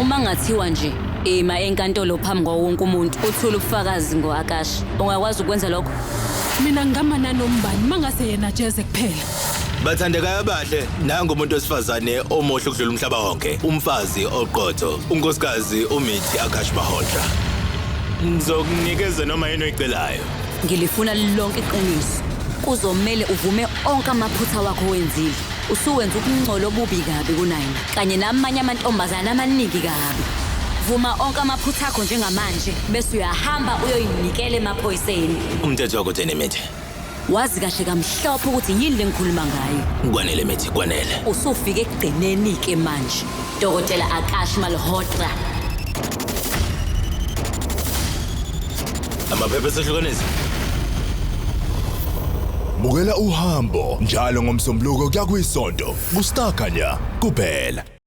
Uma ngathiwa nje ima enkantolo phambi kwawo wonke umuntu uthule ubufakazi ngo-Akash, ungakwazi ukwenza lokho? Mina ngingama nanombani mangase yena ajeze kuphela. Bathandekayo abahle, nangu umuntu wesifazane omuhle ukudlula umhlaba wonke, umfazi oqotho, unkosikazi uMithi Akash Malhotra. Ngizokunikeza noma yini oyicelayo. Ngilifuna lonke iqiniso. Kuzomele uvume onke amaphutha wakho owenzile. Usuwenza ukungcola obubi kabi kuNaina kanye namanye amantombazane amaningi kabi. Vuma onke amaphutha akho njengamanje bese uyahamba uyoyinikela emaphoyiseni. Umthetho wakho utheni Mithi? Wazi kahle kamhlophe ukuthi yini lengikhuluma ngayo. Kwanele Mithi, kwanele. Usufike ekugcineni-ke manje, Dokotela Akash Malhotra. Amaphepha esehlukanisi. Bukela uhambo njalo ngoMsombuluko kuya kuyisonto kuStar Khanya kuphela.